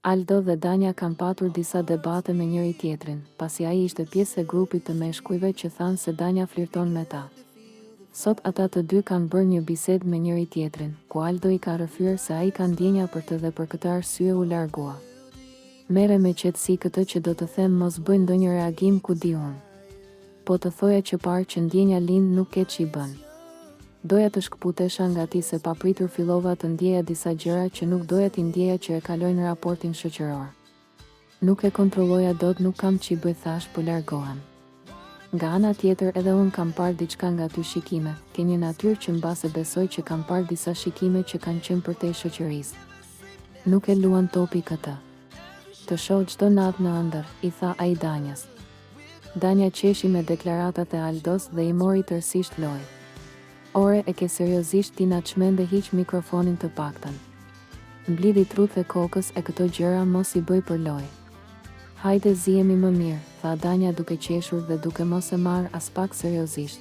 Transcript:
Aldo dhe Danja kanë patur disa debate me njëri-tjetrin, pasi ai ishte pjesë e grupit të meshkujve që thanë se Danja flirton me ta. Sot ata të dy kanë bërë një bisedë me njëri-tjetrin, ku Aldo i ka rrëfyer se ai ka ndjenja për të dhe për këtë arsye u largua. Merre me qetësi këtë që do të them mos bëj ndonjë reagim ku di unë. Po të thoja që parë që ndjenja lind nuk ke ç'i bën. Doja të shkëputesha nga ti se papritur fillova të ndjeja disa gjëra që nuk doja t'i ndjeja që e kalojnë raportin shoqëror. Nuk e kontrolloja dot nuk kam ç'i bëj thashë po largohem. Nga ana tjetër edhe unë kam parë diçka nga ty shikime, ke një natyrë që mbase besoj që kam parë disa shikime që kanë qenë përtej shoqërisë. Nuk e luan topi këtë. Të shoh çdo natë në ëndërr, i tha ai Danjës. Danja qeshi me deklaratat e Aldos dhe i mori tërësisht lojë. Ore e ke seriozisht ti na çmende hiq mikrofonin të paktën. Mblidhi trutë e kokës e këto gjëra mos i bëj për lojë. Hajde zihemi më mirë, tha Danja duke qeshur dhe duke mos e marrë aspak seriozisht.